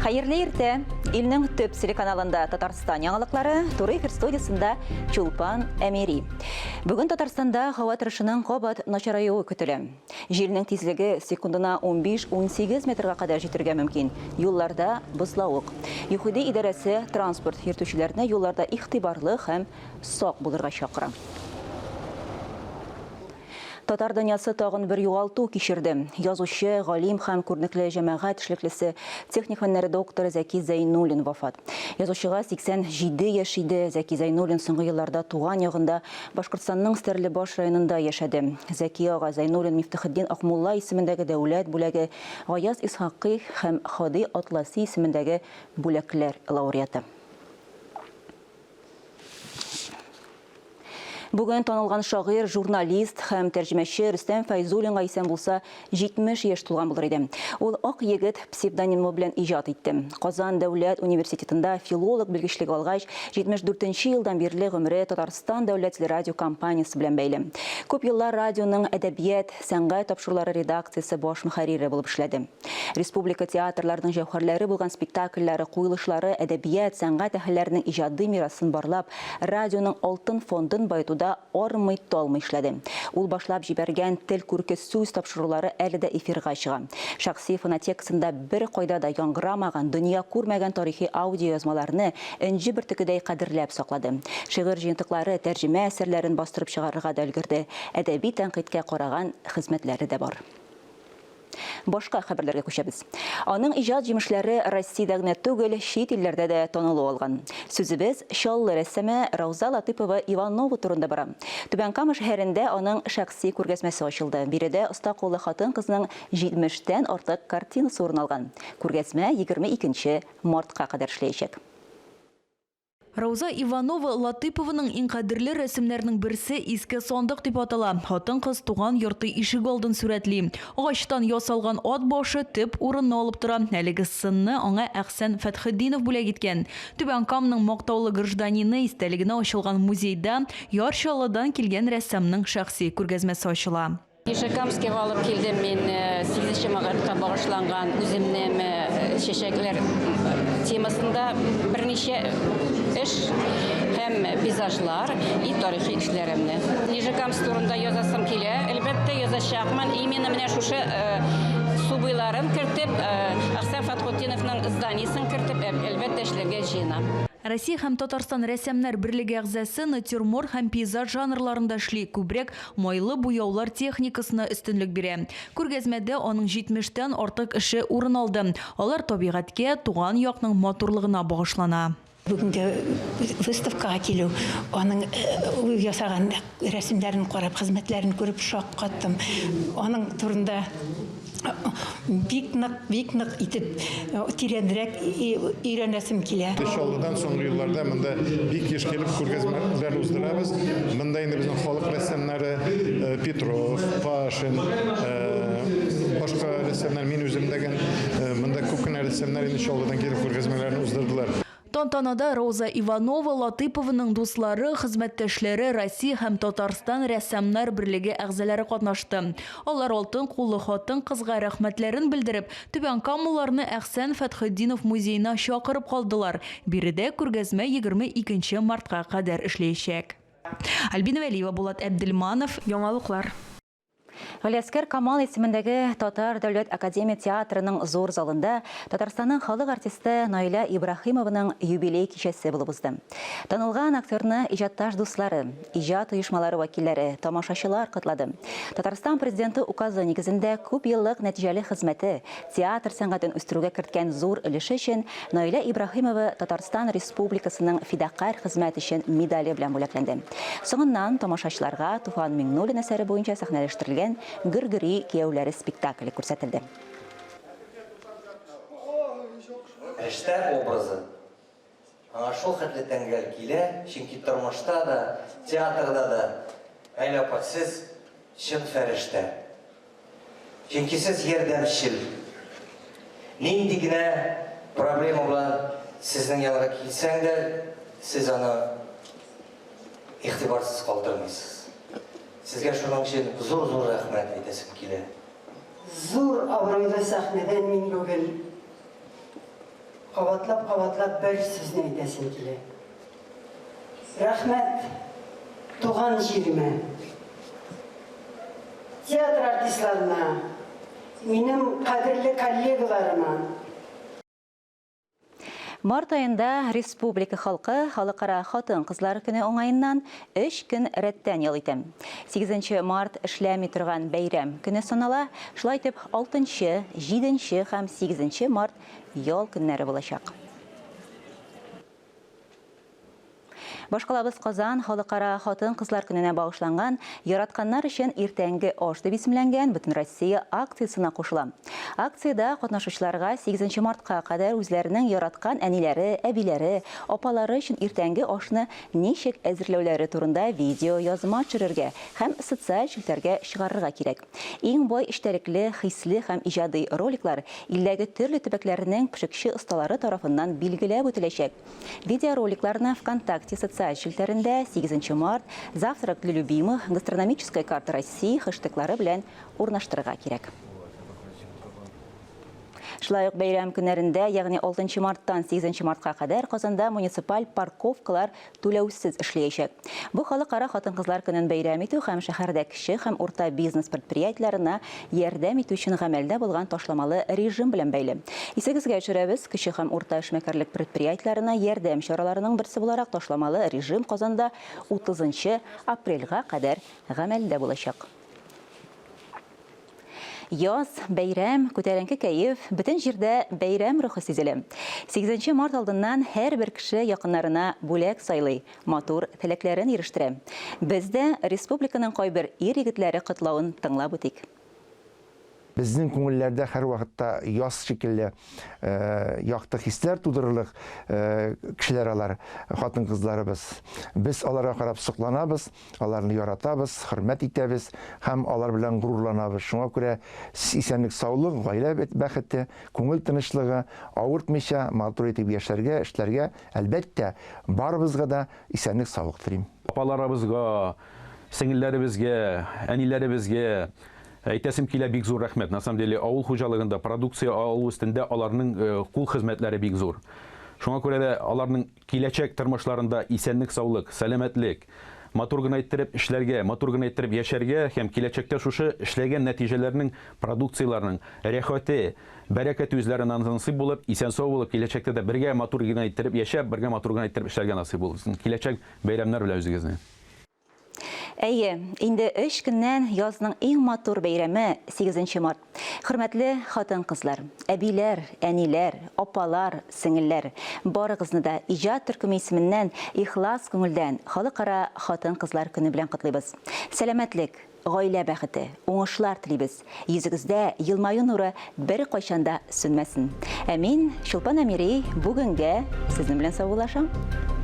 Хәерле иртә! Илнең төп телеканалында Татарстан яңалыклары, туры эфир студиясендә Чулпан Әмири. Бүген Татарстанда һава торышының кабат начараюы көтелә. Җилнең тизлеге секундына 15-18 метрга кадәр җитәргә мөмкин. Юлларда бозлавык. ЮХИДИ идарәсе транспорт йөртүчеләрне юлларда игътибарлы һәм сак булырга чакыра. Татар дөньясы тагын бер югалту кичерде. Язучы, галим һәм күренекле җәмәгать эшлеклесе, техник фәннәре докторы Зәки Зәйнуллин вафат. Язучыга 87 яшь иде. Зәки Зәйнуллин соңгы елларда туган ягында, Башкортстанның Стәрлебаш районында яшәде. Зәки ага Зәйнуллин Мифтахетдин Акмулла исемендәге дәүләт бүләге, Гаяз Исхакый һәм Һади Атласи исемендәге бүләкләр лауреаты. Бүген танылган шагыйрь, журналист һәм тәрҗемәче Рөстәм Фәйзуллинга исән булса 70 яшь тулган булыр иде. Ул Ак егет псевдонимы белән иҗат итте. Казан дәүләт университетында филолог белгечлеге алгач, 74 нче елдан бирле гомере Татарстан дәүләт телерадиокомпаниясе белән бәйле. Күп еллар радионың әдәбият, сәнгать тапшырулары редакциясе баш мөхәррире булып эшләде. Республика театрларының җәүһәрләре булган спектакльләре, куелышлары әдәбият, сәнгать әһелләренең иҗади мирасын барлап, радионың алтын фондын баетуда армый-талмый эшләде. Ул башлап җибәргән Тел күрке сүз тапшырулары әле дә эфирга чыга. Шәхси фонотекасында беркайда да яңгырамаган, дөнья күрмәгән тарихи аудиоязмаларны энҗе бөртегедәй кадерләп саклады. Шигырь җыентыклары, тәрҗемә әсәрләрен бастырып чыгарырга да өлгерде. Әдәби тәнкыйтькә караган хезмәтләре дә бар. Башка хәбәрләргә күчәбез. Аның иҗат җимешләре Россиядә генә түгел, чит илләрдә дә танылу алган. Сүзебез Чаллы рәссамы Рауза Латыпова-Иванова турында бара. Түбән Кама шәһәрендә аның шәхси күргәзмәсе ачылды. Биредә оста куллы хатын-кызның 70 тән артык картинасы урын алган. Күргәзмә 22 мартка кадәр эшләячәк. Рауза Иванова Латыйпованың иң кадерле рәсемнәренең берсе Иске сандык дип атала. Хатын-кыз туган йорты ишегалдын сурәтли. Агачтан ясалган ат башы төп урынны алып тора. Әлеге сынны аңа Әхсән Фәтхетдинов бүләк иткән. Түбән Каманың мактаулы гражданины истәлегенә ачылган музейда Яр Чаллыдан килгән рәссамның шәхси күргәзмәсе ачыла. Нижнекамскига алып килдем мин 8 мартка багышланган үземнең чәчәкләр темасында берничә эш һәм пейзажлар и тарихи эшләремне. Нижнекамск турында язасым килә, әлбәттә, язачакмын. Именно менә шушы су буйларын кертеп, Әхсән Фатхутдиновның зданиесен кертеп, әлбәттә, эшләргә җыенам. Россия һәм Татарстан Рәссамнар берлеге әгъзасы натюрморт һәм пейзаж жанрларында эшли, күбрәк майлы буяулар техникасына өстенлек бирә. Күргәзмәдә аның 70 тән артык эше урын алды. Алар табигатькә, туган якның матурлыгына багышлана. Бүгенге выставкага килү, аның ясаган рәсемнәрен карап, хезмәтләрен күреп шаккаттым. Аның турында Бик нык, бик нык итеп тирәнрәк өйрәнәсем килә. Чаллыдан соңгы елларда монда бик еш килеп күргәзмәләр уздырабыз. Монда инде безнең халык рәссамнары Петров, Пашин, башка рәссамнар, мин үзем дә монда күп кенә рәссамнар инде Чаллыдан килеп күргәзмәләрне уздырдылар. Тантанада Роза Иванова Латыйпованың дуслары, хезмәттәшләре, Россия һәм Татарстан Рәссамнар берлеге әгъзалары катнашты. Алар алтын куллы хатын-кызга рәхмәтләрен белдереп, түбәнкамалыларны Әхсән Фәтхетдинов музеена чакырып калдылар. Биредә күргәзмә 22 мартка кадәр эшләячәк. Альбина Вәлиева, Булат Әбделманов, Яңалыклар. Галиәскәр Камал исемендәге Татар дәүләт академия театрының зур залында Татарстанның халык артисты Наилә Ибраһимованың юбилей кичәсе булып узды. Танылган актерны иҗатташ дуслары, иҗат оешмалары вәкилләре, тамашачылар котлады. Татарстан Президенты указы нигезендә күп еллык нәтиҗәле хезмәте, театр сәнгатен үстерүгә керткән зур өлеше өчен Наилә Ибраһимова Татарстан Республикасының Фидакарь хезмәт өчен медале белән бүләкләнде. Соңыннан тамашачыларга Туфан Миңнуллин әсәре буенча сәхнәләштерелгән Гөргөри кияүләре спектакле күрсәтелде. Фәрештә образы аңа шул хәтле тәңгәл килә, чөнки тормышта да, театрда да, Наилә апа, сез чын фәрештә. Чөнки сез ярдәмчел. Нинди генә проблема белән сезнең янга килсәң дә, сез аны игътибарсыз калдырмыйсыз. Сезгә шуның өчен зур-зур рәхмәт әйтәсем килә. Зур абруйлы сәхнәдән мин бүген. Кабатлап-кабатлап бер сүзне әйтәсем килә. Рәхмәт туган җиремә, театр артистларына, минем кадерле коллегаларыма. Март аенда республика халкы Халыкара хатын-кызлар көне уңаеннан өч көн рәттән ял итә. 8 март эшләми торган бәйрәм көне санала. Шулай итеп, 6, 7 һәм 8 март ял көннәре булачак. Башкалабыз Казан Халыкара хатын-кызлар көненә багышланган Яратканнар өчен иртәнге аш дип исемләнгән Бөтенроссия акциясенә кушыла. Акциядә катнашучыларга 8 мартка кадәр үзләренең яраткан әниләре, әбиләре, апалары өчен иртәнге ашны ничек әзерләүләре турында видеоязма төшерергә һәм социаль челтәргә чыгарырга кирәк. Иң бай эчтәлекле, хисле һәм иҗади роликлар илдәге төрле төбәкләрнең пешекче осталары тарафыннан билгеләп үтеләчәк. Видеороликларны ВКонтакте социаль челтәрендә 8 март, Завтрак для любимых, Гастрономическая карта России хэштеглары белән урнаштырырга кирәк. Шулай ук бәйрәм көннәрендә, ягъни 6 марттан 8 мартка кадәр Казанда муниципаль парковкалар түләүсез эшләячәк. Бу Халыкара хатын-кызлар көнен бәйрәм итү һәм шәһәрдә кече һәм урта бизнес предприятиеләренә ярдәм итү өчен гамәлдә булган ташламалы режим белән бәйле. Исегезгә төшерәбез, кече һәм урта эшмәкәрлек предприятиеләренә ярдәм чараларының берсе буларак ташламалы режим Казанда 30 нчы апрельгә кадәр гамәлдә булачак. Яз, бәйрәм, күтәренке кәеф, бөтен җирдә бәйрәм рухы сизелә. 8 март алдыннан һәрбер кеше якыннарына бүләк сайлый, матур теләкләрен ирештерә. Без дә республиканың кайбер ир-егетләре котлавын тыңлап үтик. Безнең күңелләрдә һәрвакытта яз шикелле якты хисләр тудырырлык кешеләр алар, хатын-кызларыбыз. Без аларга карап сокланабыз, Аларны яратабыз, хөрмәт итәбез һәм алар белән горурланабыз. Шуңа күрә исәнлек-саулык, гаилә бәхете, күңел тынычлыгы, авыртмыйча, матур итеп яшәргә, эшләргә, әлбәттә, барыбызга да исәнлек-саулык телим. Апаларыбызга, сеңелләребезгә, әниләребезгә әйтәсем килә бик зур рәхмәт. На самом деле, авыл хуҗалыгында продукция алу өстендә аларның кул хезмәтләре бик зур. Шуңа күрә дә аларның Киләчәк тормышларында исәнлек-саулык, сәламәтлек, матур гына иттереп эшләргә, матур гына иттереп яшәргә һәм киләчәктә шушы эшләгән нәтиҗәләрнең, продукцияләрнең рәхәте, бәрәкәте үзләренә насыйп булып, исән-сау булып, киләчәктә дә бергә матур гына иттереп яшәп, бергә матур гына иттереп эшләргә насыйп булсын. Киләчәк бәйрәмнәр белән үзегезне. Әйе, инде өч көннән язның иң матур бәйрәме, 8 март. Хөрмәтле хатын-кызлар, әбиләр, әниләр, апалар, сеңелләр, барыгызны да иҗат төркеме исеменнән ихлас күңелдән Халыкара хатын-кызлар көне белән котлыйбыз. Сәламәтлек, гаилә бәхете, уңышлар телибез. Йөзегездә елмаю нуры беркайчан да сүнмәсен. Ә мин, Чулпан Әмири, бүгенгә сезнең белән саубуллашам.